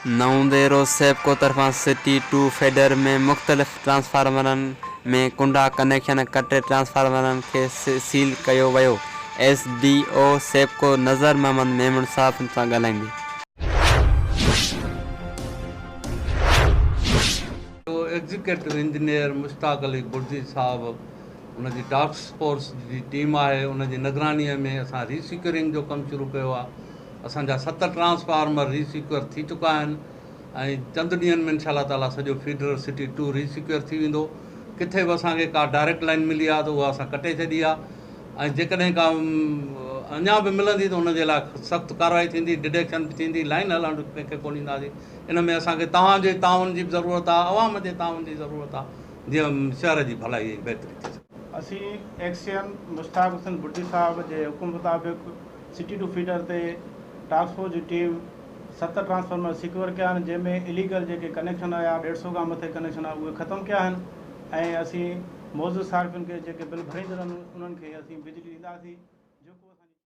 نئون ديرو، سيپڪو طرفان city two feeder ۾ مختلف ٽرانسفارمرن ۾ ڪنڊا ڪنيڪشن ڪٽي ٽرانسفارمرن کي سيل ڪيو ويو، S D O SEPCO Nazar Muhammad Memon صحافين سان ڳالهائيندي. جو ايگزيڪيٽو انجنيئر مشتاق علي برزي صاحب ان جي ٽاسڪ فورس جي ٽيم آهي ان جي نگراني ۾ اسان ري سيڪيورنگ جو ڪم شروع ڪيو آهي. اسان جا 7 ٽرانسفارمر ري سيڪيور ٿي چڪا آهن ۽ چند ڏينهن ۾ انشاء الله تعاليٰ سڄو feeder city to resecure ٿي ويندو. ڪٿي به اسان کي ڪا ڊائريڪٽ لائين ملي آهي ته اها اسان ڪٽي ڇڏي آهي ۽ جيڪڏهن ڪا اڃا به ملندي ته ان جي لاء سخت ڪارروائي ٿيندي، ڊڊيڪشن به ٿيندي، لائين هلڻ ڪنهن کي ڪونه ڏينداسين. ان ۾ اسان کي توهان جي تعاون جي به ضرورت آهي، عوام جي تعاون جي ضرورت آهي جيئن شهر جي ڀلائي ۽ بهتري ٿي سگهي. اسين ايڪسين مشتاق حسين بڙدي صاحب جي حڪم مطابق سٽي ٽو فيڊر تي ٽاسڪ فورس جي ٽيم 7 ٽرانسفارمر سيڪيور ڪيا آهن جنهن ۾ اليگل جيڪي ڪنيڪشن هيا 150 کان مٿي ڪنيڪشن اهي ختم ڪيا آهن ۽ اسين معزز صارفين کي جيڪي بل ڀريندڙ آهن انهن کي اسين بجلي ڏينداسين.